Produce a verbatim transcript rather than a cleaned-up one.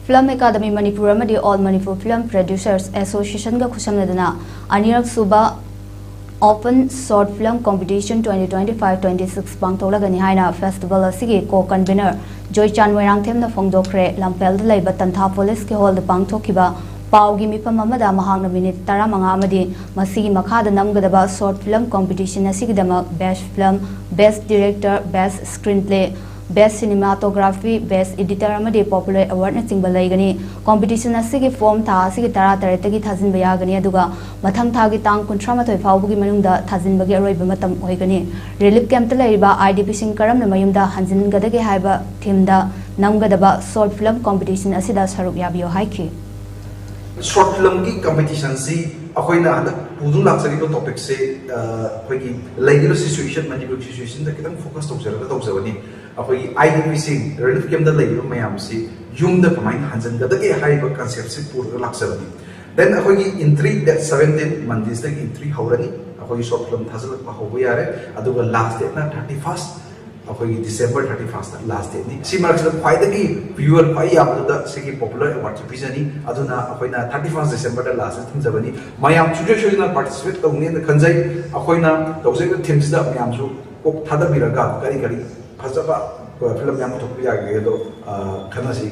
Film Academy Manipur ꯑꯃꯗꯤ All Manipur Film Producers Associationꯒ ꯈꯨꯠꯁꯝꯅꯗꯨꯅ ꯑꯅꯤꯔꯛ ꯁꯨꯕ Open Short Film Competition twenty twenty five twenty six ꯄꯥꯡꯊꯣꯛꯂꯒꯅꯤ ꯍꯥꯏꯅ festival ꯑꯁꯤꯒꯤ co-convenor Joychan ꯃꯣꯏꯔꯥꯡꯊꯦꯝꯅ ꯐꯣꯡꯗꯣꯛꯈ꯭ꯔꯦ꯫ ꯂꯝꯐꯦꯜꯗ ꯂꯩꯕ ꯇꯟꯊꯥ ꯄꯣꯂꯤꯁꯀꯤ ꯍꯣꯜꯗ ꯄꯥꯡꯊꯣꯛꯈꯤꯕ ꯄꯥꯎꯒꯤ ꯃꯤꯐꯝ ꯑꯃꯗ ꯃꯍꯥꯛꯅ ꯃꯤꯅꯤꯠ ꯇꯔꯥꯃꯉꯥ ꯑꯃꯗꯤ ꯃꯁꯤꯒꯤ ꯃꯈꯥꯗ ꯅꯝꯒꯗꯕ short film competition ꯑꯁꯤꯒꯤꯗꯃꯛ best film, best director, best screenplay, best cinematography, best editor ꯑꯃꯗꯤ popular awardꯅꯆꯤꯡꯕ ꯂꯩꯒꯅꯤ꯫ Competition ꯑꯁꯤꯒꯤ form ꯊꯥ ꯑꯁꯤꯒꯤ ꯇꯔꯥꯇꯔꯦꯠꯇꯒꯤ ꯊꯥꯖꯤꯟꯕ ꯌꯥꯒꯅꯤ, ꯑꯗꯨꯒ ꯃꯊꯪ ꯊꯥꯒꯤ ꯇꯥꯡ ꯀꯨꯟꯊ꯭ꯔꯥ ꯃꯥꯊꯣꯏ ꯐꯥꯎꯕꯒꯤ ꯃꯅꯨꯡꯗ ꯊꯥꯖꯤꯟꯕꯒꯤ ꯑꯔꯣꯏꯕ ꯃꯇꯝ ꯑꯣꯏꯒꯅꯤ꯫ Relief campꯇ ꯂꯩꯔꯤꯕ IDPꯁꯤꯡ ꯀꯔꯝꯅ ꯃꯌꯨꯝꯗ ꯍꯟꯖꯤꯟꯒꯗꯒꯦ ꯍꯥꯏꯕ themeꯗ ꯅꯝꯒꯗꯕ short film competition ꯑꯁꯤꯗ ꯁꯔꯨꯛ ꯌꯥꯕꯤꯌꯨ ꯍꯥꯏꯈꯤ꯫ Short filmꯒꯤ competitionꯁꯤ ꯑꯩꯈꯣꯏꯅ ꯍꯟꯗꯛ ꯄꯨꯗꯨꯅ ꯂꯥꯛꯆꯔꯤꯕ topicꯁꯦ ꯑꯩꯈꯣꯏꯒꯤ ꯂꯩꯔꯤꯕ situation, ꯃꯅꯤꯄꯨꯔꯒꯤ situationꯗ ꯈꯤꯇꯪ focus ꯇꯧꯖꯔꯒ ꯇꯧꯖꯕꯅꯤ꯫ ꯑꯩꯈꯣꯏꯒꯤ IDPꯁꯤꯡ relief campꯇ ꯂꯩꯔꯤꯕ ꯃꯌꯥꯝꯁꯤ ꯌꯨꯝꯗ ꯀꯃꯥꯏꯅ ꯍꯟꯖꯤꯟꯒꯗꯒꯦ ꯍꯥꯏꯔꯤꯕ conceptꯁꯤ ꯄꯨꯔꯒ ꯂꯥꯛꯆꯕꯅꯤ꯫ Then ꯑꯩꯈꯣꯏꯒꯤ entry date seventeen Mondayꯗꯒꯤ entry ꯍꯧꯔꯅꯤ꯫ ꯑꯩꯈꯣꯏꯒꯤ short film ꯊꯥꯖꯤꯜꯂꯛꯄ ꯍꯧꯕ ꯌꯥꯔꯦ꯫ ꯑꯗꯨꯒ last dateꯅ thirty first, ꯑꯩꯈꯣꯏꯒꯤ December thirty first last dateꯅꯤ꯫ ꯁꯤ ꯃꯔꯛꯁꯤꯗ ꯈ꯭ꯋꯥꯏꯗꯒꯤ viewer ꯈ꯭ꯋꯥꯏ ꯌꯥꯝꯕꯗꯨꯗ ꯁꯤꯒꯤ popular awardꯁꯤ ꯄꯤꯖꯅꯤ꯫ ꯑꯗꯨꯅ ꯑꯩꯈꯣꯏꯅ thirty first Decemberꯗ last date ꯊꯝꯖꯕꯅꯤ꯫ ꯃꯌꯥꯝ ꯁꯨꯡꯁꯣꯏ ꯁꯣꯏꯗꯅ participate ꯇꯧꯅꯤꯅ ꯈꯟꯖꯩ꯫ ꯑꯩꯈꯣꯏꯅ ꯇꯧꯖꯔꯤꯕ themeꯁꯤꯗ ꯃꯌꯥꯝꯁꯨ ꯀꯣꯛ ꯊꯥꯗꯕꯤꯔꯒ ꯀꯔꯤ ꯀꯔꯤ ꯐꯖꯕ film ꯃꯌꯥꯝ ꯄꯨꯊꯣꯛꯄ ꯌꯥꯒꯦ ꯑꯗꯣ ꯈꯟꯅꯁꯤ꯫